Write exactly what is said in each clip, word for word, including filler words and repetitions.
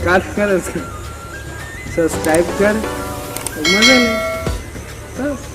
काट कर उसको सब्सक्राइब कर, मजा ले। बस।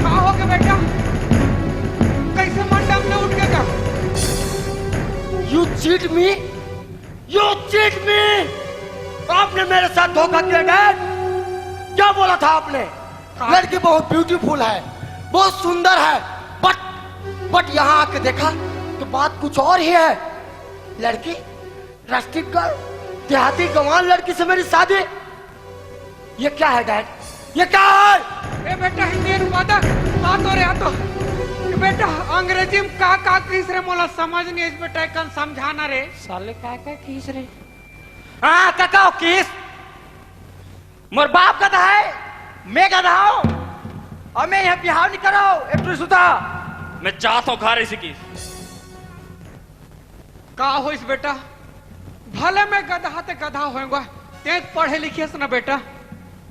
का हो गया बेटा? कैसे मंडप में उठ के का? You cheat me? You cheat me? आपने मेरे साथ धोखा किया, डैड। क्या बोला था आपने? हाँ। लड़की बहुत ब्यूटीफुल है, बहुत सुंदर है, बट बट यहाँ आके देखा तो बात कुछ और ही है। लड़की रस्टिक गर्ल, देहाती गंवार लड़की से मेरी शादी। ये क्या है, डैड? ये क्या है? ए बेटा, हिंदी अनुवादक, आ तो रे, आ तो। ए बेटा, अंग्रेजी में का का किस रे, मोला समझ नहीं आइस बेटा, एकन समझाना रे। साले का का किस रे? हाँ, का का किस? मोर बाप गधा है, मैं गधा हूँ, और मैं यहाँ बिहाव नहीं करो, एक ठो सुधा। मैं जात हूँ घर इसी की। का होइस बेटा? भले मैं गधा ते गधा होएगा, तें पढ़े लिखे हस ना बेटा।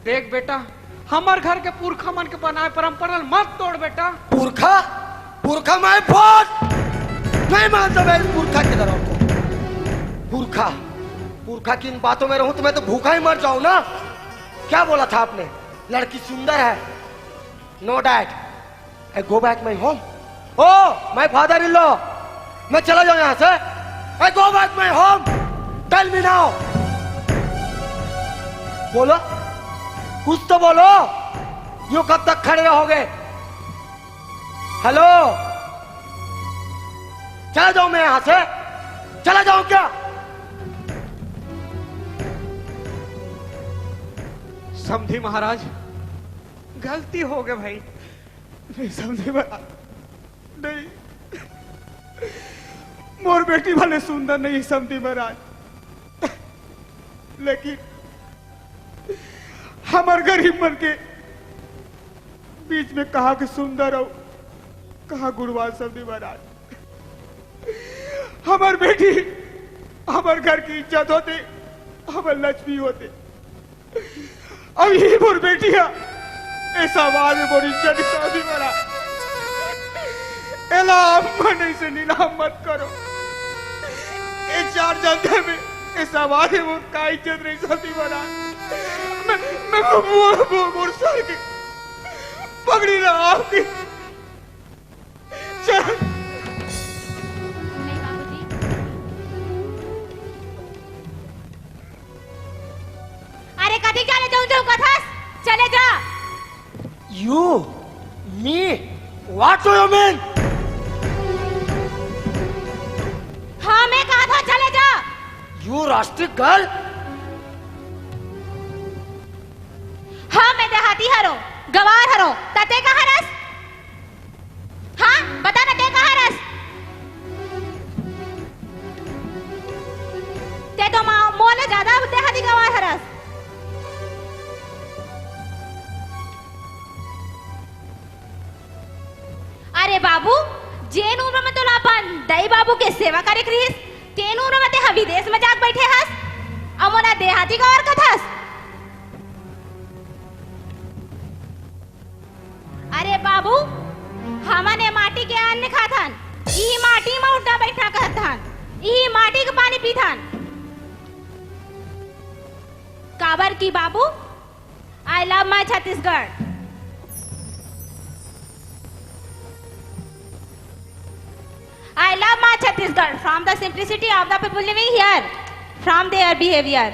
देख बेटा, हमर घर के पुरखा मन के बनाए परंपरा ल मत तोड़ बेटा। पुरखा? पुरखा मैं फोड़ नहीं मानता मैं इस पुरखा के तरह को। पुरखा, पुरखा की इन बातों में रहूं तो मैं तो भूखा ही मर जाऊं ना। क्या बोला था आपने? लड़की सुंदर है। No, dad. I go back my home. Oh, my father in law. मैं चला जाऊं यहाँ से। I go back my home. Tell me now. बोलो, कुछ तो बोलो। यूं कब तक खड़े रहोगे? हेलो, चला जाऊं मैं यहाँ से? चला जाऊं क्या? समधी महाराज, गलती हो गई भाई। नहीं समधी महाराज, नहीं, मोर बेटी भले सुंदर नहीं समधी महाराज, लेकिन हमर गरीब मन के बीच में कहाँ के सुंदर अउ कहाँ गुणवान समधी महाराज। हमर बेटी हमर घर के इज्जत होथे, हमर लक्ष्मी होथे। अब ये मोर बेटी हे, ए समाज में मोर इज्जत शादी बना। एला आप मन ऐसे नीलाम मत करो। ए चार जनता में ए समाज में मोर का इज्जत रही शादी बना। मैं, मैं मोर, मोर, मोर सर के पगड़ी ला आपके चरण। नहीं बाबूजी। अरे कति चले जाऊं जाऊं कथस? चले जा। You, me, what do you mean? हाँ, मैं कहा था चले जा। You rustic girl. हाँ, मैं देहाती हरो, गवार हरो, तते कहा रस? हाँ, बता ना, ते कहाँ रस? ते तो माँ, मोले ज्यादा देहाती गवार हरस। अरे बाबू, जेन उम्र में तोला अपन दाई बाबू के सेवा करे के रिहिस, तेन उम्र में ते ह विदेश में जाके बैठे हस, अउ मोला देहाती गवार कथस। अरे बाबू, हमन ए माटी के अन्न खाथन, इही माटी म उठना बैठना करथन, इही माटी के पानी पीथन। काबर कि बाबू, I love my Chhattisgarh. I love my Chhattisgarh from the simplicity of the people living here, from their behavior.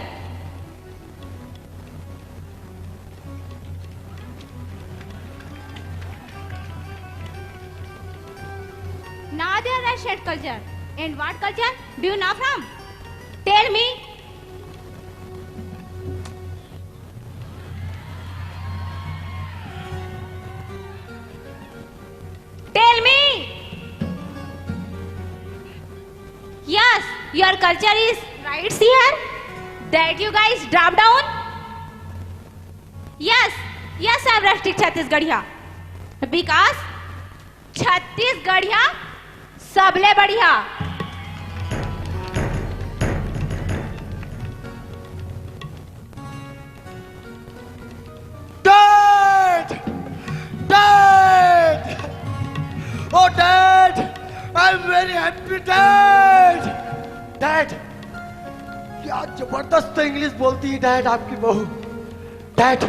Now there are shed culture. And what culture do you know from? Tell me. Tell me. Yes, your culture is right here. That you guys drop down. Yes, yes, I am rustic Chhattisgarhia. Because Chhattisgarhia सबले बढ़िया। Dad! Dad! Oh, Dad! I am very happy, Dad! Dad! क्या जबरदस्त English बोलती है, dad, आपकी बहू। Dad,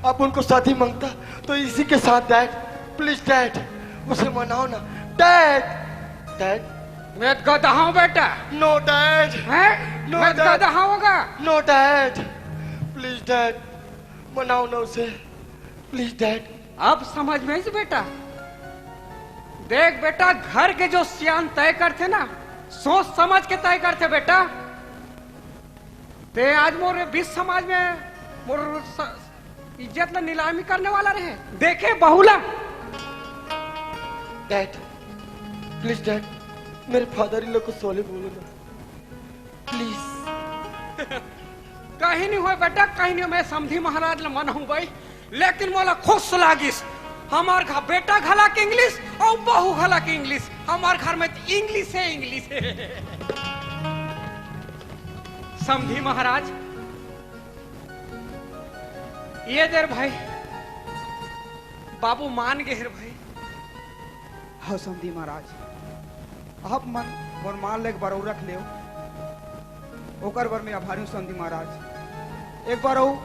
आप उनको शादी मांगता तो इसी के साथ, डैड। प्लीज, डैड, उसे मनाओ ना, डैड। डैड। मैं गधा हूँ, बेटा। नो, डैड। हैं? नो, मैं डैड। गधा हूँगा। नो, डैड। प्लीज, डैड, मनाओ ना उसे। Please, dad. अब समझ में आइस, बेटा? देख, बेटा, घर के जो सियान तय करथे ना, सोच समझ के तय करथे, बेटा। ते आज मोर बीच समाज में मोर स-, इज्जत ला नीलामी करने वाला रहे। देखे बहू ला। डैड, प्लीज, डैड, मेरे फादर इन लोग को सॉरी बोलो ना। प्लीज। कहीं नहीं होय बेटा, कहीं नहीं होय। मैं समधी महाराज ल मनाहूं भाई, लेकिन मोला खुश लागिस। हमार घर बेटा घला के इंग्लिश अउ बहू घला के इंग्लिश। हमार घर में तो इंग्लिश हे, इंग्लिश हे। समधी महाराज, ये दे रे भाई, बाबू मान गे हे रे भाई। हव समधी महाराज, आप मन मोर मान ल एक बार अउ रख लेव, ओकर बर मैं आभारी हूँ समधी महाराज। एक बार अउ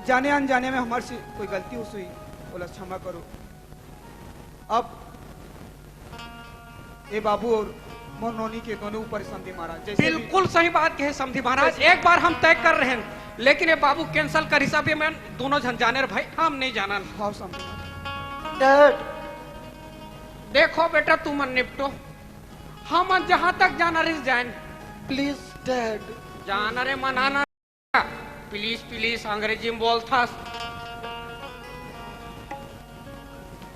जाने अनजाने में हमर से कोई गलती होइस होही, ओला क्षमा करो। अब ए बाबू अउ मोर नोनी के दोनों ऊपर समधी महाराज, जैसे भी बिल्कुल सही बात कहे समधी महाराज। जैसे एक बार हम तय कर रहे हैं, लेकिन ये बाबू कैंसिल करिस। अभी मैं दोनों झन जाने रे भाई, हम नहीं जानन। हाँ समधी महाराज। डैड। देखो बेटा, तुमन निपटो, हमन जहां तक जाना रहिस जाएन। Please dad. जाना रे मनाना। प्लीज, प्लीज अंग्रेजी में बोलथस।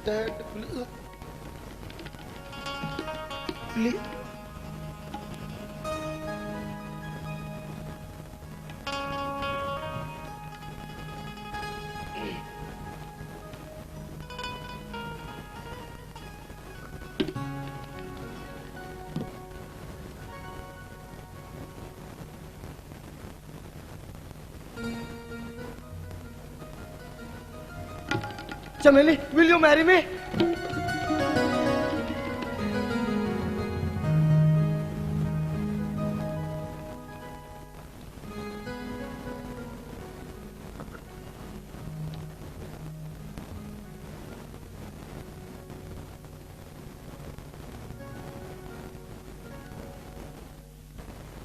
Dad, please. Please. Chameli, will you marry me?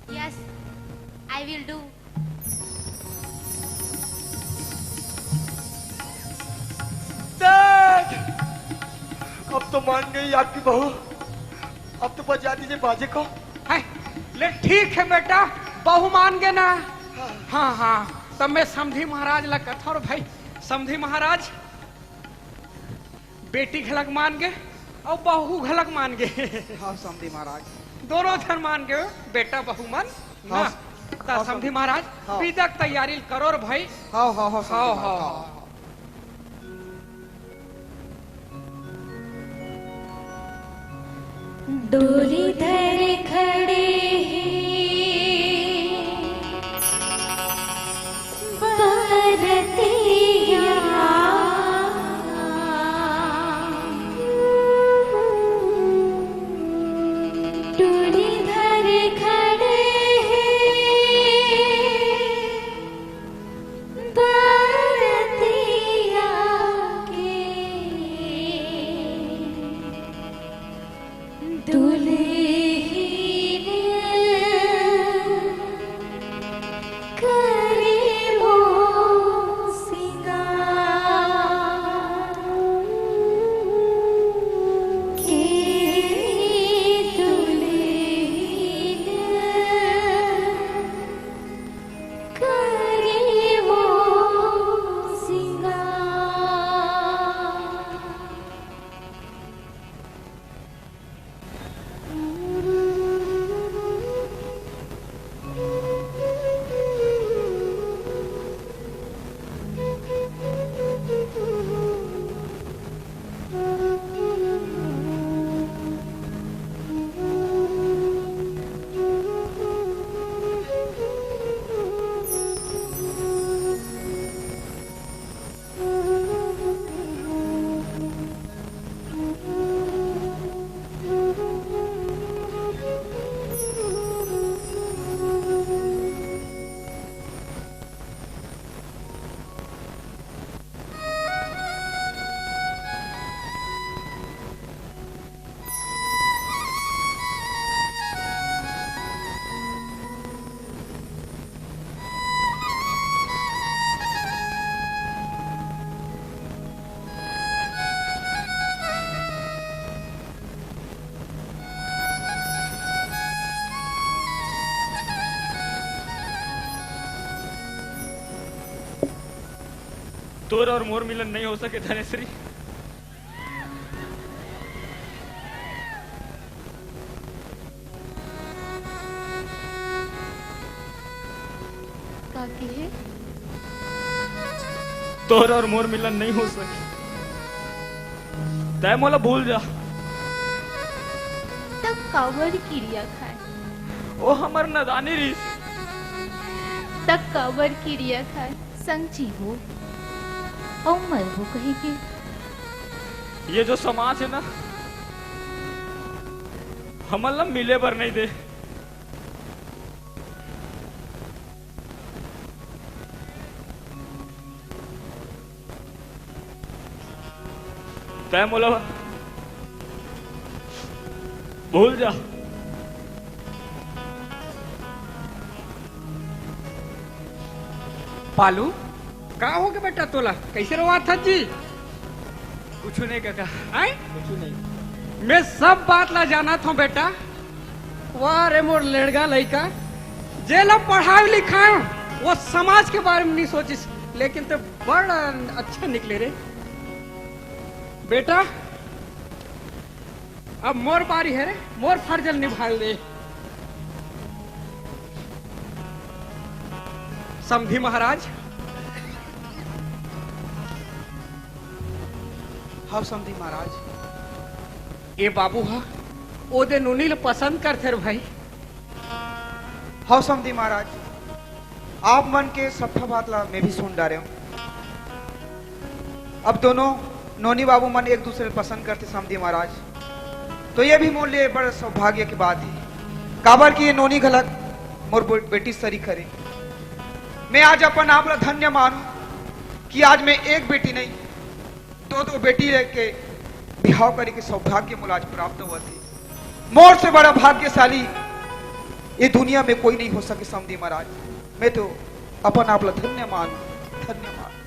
Yes, I will do. Dad! अब तो मान गई आपकी बहू। अब तो बजा दीजिए बाजे को। है, ले ठीक है बेटा, बहू मान गए ना। हाँ। हाँ, हाँ, तब मैं समधी महाराज ला कथौं भाई। समधी महाराज, बेटी घलक मान गे अउ बहू घलक मान गे। हाँ, समधी महाराज। दोनों झन मान गे, बेटा बहू मन। हाँ, ना? स-, त हाँ, समधी सम-, महाराज, हाँ। बिदा के तैयारी ल करो रे भाई। हाँ, हाँ, हाँ, समधी हाँ, महाराज, हाँ। हाँ। डोली धर खड़े हे बरतिया, डोली धर खड़े हे बरतिया के दुल्हिन करे मोर सिंगार के दुल्हिन करे मोर सिंगार। तोर और मोर मिलन नहीं हो सके धनेश्री। का कहे? तोर और मोर मिलन नहीं हो सके। तै मोला भूल जा। तब काबर किरिया खाए? ओ हमर नदानी रिस। तब काबर किरिया खाए? संग जीबो अउ मरबो कहिके। ये जो समाज हे ना, हमन ला मिले बर नहीं दे। तै मोला भूल जा। पालू, का होगे बेटा तोला? कइसे रोवत हस जी? कुछु नहीं काका। आय? कुछु नहीं। मैं सब बात ला जानत हंव बेटा। वाह रे मोर लेड़गा लइका, जेला पढ़ाय लिखाय, वो समाज के बारे में नहीं सोचिस, लेकिन तैं बड़ अच्छा निकले रे बेटा। अब मोर बारी हे रे, मोर फर्ज ल निभाय दे। समधी महाराज। हव समधी महाराज। ए बाबू ह ओदे नोनी ल पसंद करथे रे भाई। हव समधी महाराज, आप मन के सफा बात ला मैं भी सुन डारे हंव। अब दोनों नोनी बाबू मन एक दूसरे ल पसंद करथे समधी महाराज, तो ये भी मोर लिए बड़ा सौभाग्य के बात हे, काबर कि ये नोनी घलक मोर बे-, बेटी सरीख हरे। मैं आज अपन आप ला धन्य मानूं कि आज मैं एक बेटी नहीं, दो दो बेटी लेके बिहाव करे के सौभाग्य मोला आज प्राप्त होवत हे। मोर से बड़ा भाग्यशाली ये दुनिया में कोई नहीं हो सके समधी महाराज। मैं तो अपन आप ला धन्य मानूं, धन्य मानूं।